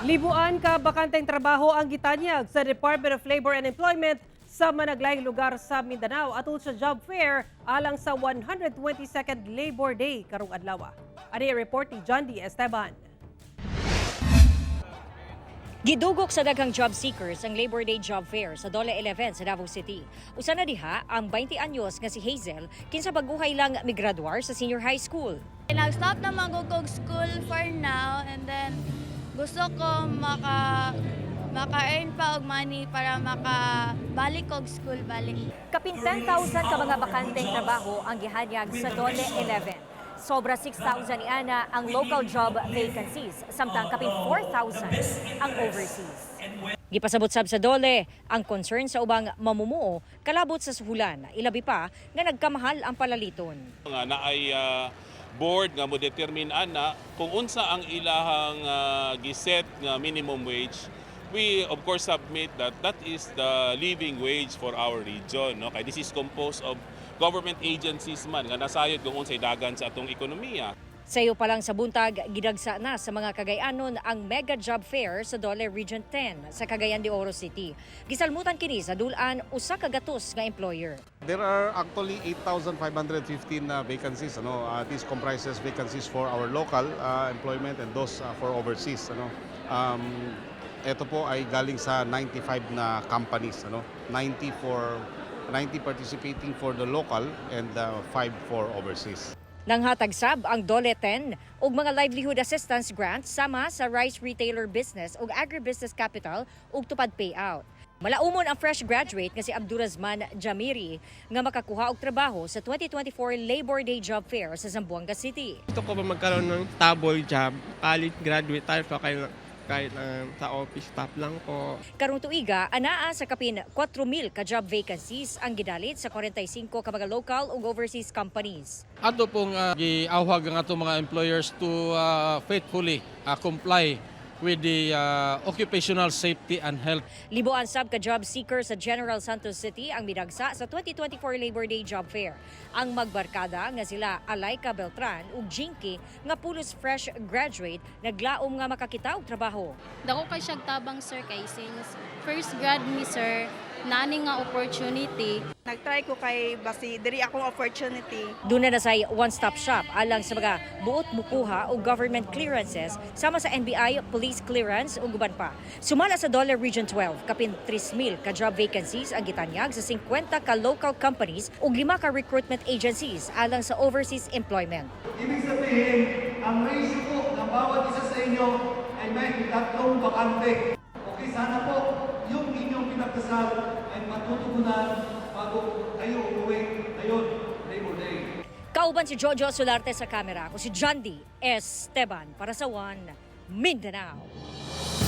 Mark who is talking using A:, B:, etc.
A: Libuan ka bakanteng trabaho ang gitanyag sa Department of Labor and Employment sa managlaing lugar sa Mindanao atol sa job fair alang sa 122nd Labor Day karong adlaw. Ani report ni John D. Esteban.
B: Gidugok sa daghang job seekers ang Labor Day Job Fair sa Dole 11 sa Davao City. Usa na diha ang 20 anyos nga si Hazel, kinsa baguhay lang migraduar sa senior high school.
C: Nag-stop na man ko og school for now and then gusto ko maka-earn pa og money para makabalik og school balik.
B: Kapin 10,000 ka mga bakanteng trabaho ang gihanyag sa Dole 11. Sobra 6,000 iana ang local job vacancies, samtang kapin 4,000 ang overseas. Gipasabot sab sa Dole ang concern sa ubang mamumuo kalabot sa suhulan, ilabi pa nga nagkamahal ang palaliton.
D: Nga naay board nga mo determine ana kung unsa ang ilahang giset nga minimum wage. We of course submit that that is the living wage for our region, no, kay this is composed of government agencies man nga nasayod kung unsay dagan sa atong ekonomiya.
B: Sayo pa lang sa buntag, gidagsa na sa mga Cagayanon ang Mega Job Fair sa Dole Region 10 sa Cagayan de Oro City. Gisalmutan kini sa dul-an 100 nga employer.
E: There are actually 8,515 vacancies. Ano? This comprises vacancies for our local employment and those for overseas. Ano? Ito po ay galing sa 95 na companies. Ano? 90 for 90 participating for the local and 5 for overseas.
B: Nanghatag sab ang Dole 10 og mga livelihood assistance grants sama sa rice retailer business ug agribusiness capital ug tupad payout. Malaumon ang fresh graduate nga si Abdurazman Jamiri nga makakuha og trabaho sa 2024 Labor Day Job Fair sa Zamboanga City.
F: Gusto ko ba magkaroon ng stable job? College graduate tayo so kahit sa office staff lang po.
B: Karong tuiga, anaa sa kapin 4,000 ka job vacancies ang gidalit sa 45 ka mga local ug overseas companies.
G: Ato pong giawhag ang atong mga employers to faithfully comply with the occupational safety and health.
B: Libuan sab ka job seeker sa General Santos City ang midagsa sa 2024 Labor Day Job Fair. Ang magbarkada nga sila Alaika Beltran ug Jinky nga pulos fresh graduate, naglaom nga makakita og trabaho.
H: Dako kay siyang tabang, sir, kay since first grad mi, sir, nani nga opportunity.
I: Nag-try ko kay basi diri akong opportunity.
B: Duna na say one-stop shop alang sa mga buot mukuha og government clearances sama sa NBI, police clearance ug uban pa. Sumala sa Dole Region 12, kapin 3,000 ka job vacancies ang gitanyag sa 50 ka local companies ug 5 ka recruitment agencies alang sa overseas employment.
J: Ibig sabihin, ang ratio po ng bawat isa sa inyo ay may tatlong bakante. Okay, sana po yung inyong pinagdasal ay matutugunan bago kayo umuwi ngayon, Labor Day.
B: Kauban si Jojo Solarte sa kamera. Ako si John D. Esteban para sa One Mindanao.